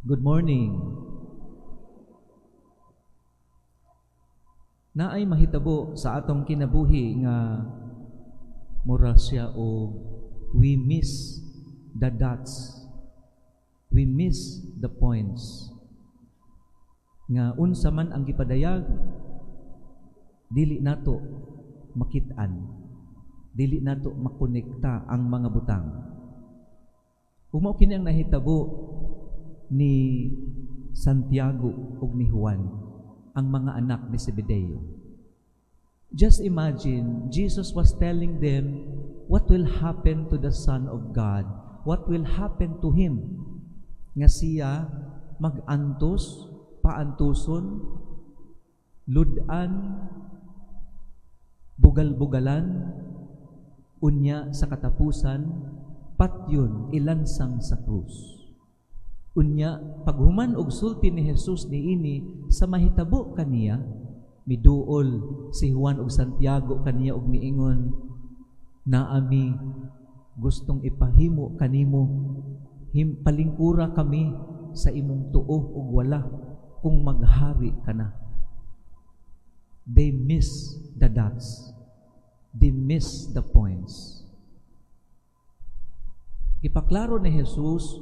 Good morning. Naay mahitabo sa atong kinabuhi nga mura siya og we miss the dots. We miss the points. Nga unsa man ang gipadayag, dili nato makit-an. Dili nato makonekta ang mga butang. Ug mao kini ang nahitabo ni Santiago ug ni Juan, ang mga anak ni Zebedeo. Just imagine, Jesus was telling them what will happen to the Son of God, what will happen to him. Nga siya mag-antos, paantuson, ludan, bugal-bugalan, unya sa katapusan, patyon, ilansang sa krus. Unya, paghuman og sulti ni Jesus niini sa mahitabo kaniya, miduol si Juan ug Santiago kaniya og miingon, "Naa mi gustong ipahimo kanimo, him, palingkura kami sa imong tuo ug wala kung maghari ka na." They miss the dots. They miss the points. Ipaklaro ni Jesus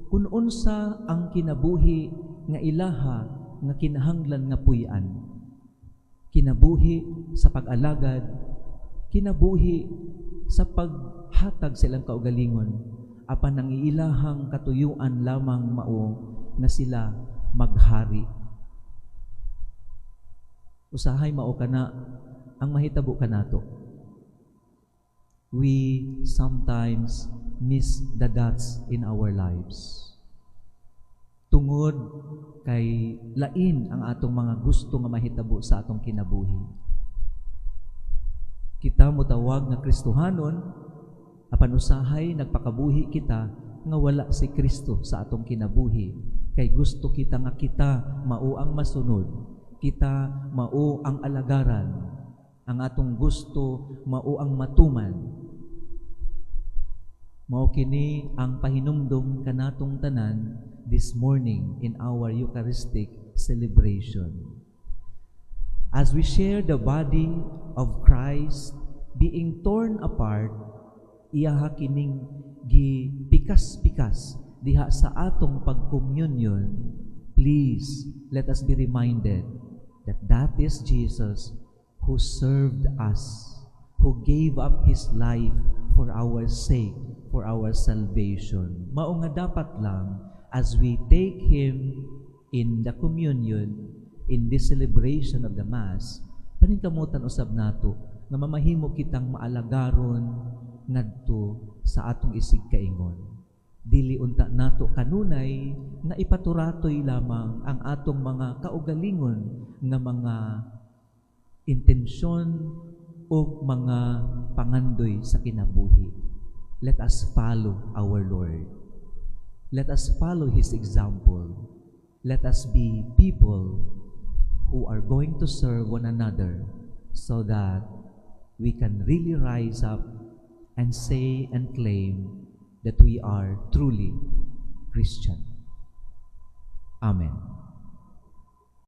kung unsa ang kinabuhi nga ilaha nga kinahanglan nga puy-an. Kinabuhi sa pag-alagad, kinabuhi sa paghatag sa ilang kaugalingon, apan ang ilahang katuyuan lamang mao nga sila maghari. Usahay mao kana ang mahitabo kanato. We sometimes miss the dots in our lives. Tungod kay lain ang atong mga gusto nga mahitabo sa atong kinabuhi. Kita motawag nga Kristohanon, apan usahay nagpakabuhi kita nga wala si Kristo sa atong kinabuhi. Kay gusto kita nga kita mao ang masunod, kita mao ang alagaran, ang atong gusto mao ang matuman. Mao kini ang pahinumdom kanatong tanan this morning in our Eucharistic celebration. As we share the body of Christ being torn apart, iyaha kining gipikas-pikas diha sa atong pag-communion, please let us be reminded that that is Jesus who served us, who gave up His life for our sake, for our salvation. Mao nga dapat lang, as we take Him in the communion, in this celebration of the Mass, paningkamutan usab nato nga mamahimo kitang maalagaron ngadto sa atong isigkaingon. Dili unta nato kanunay nga ipaturatoy lamang ang atong mga kaugalingon nga mga intensyon o mga pangandoy sa kinabuhi. Let us follow our Lord. Let us follow His example. Let us be people who are going to serve one another so that we can really rise up and say and claim that we are truly Christian. Amen.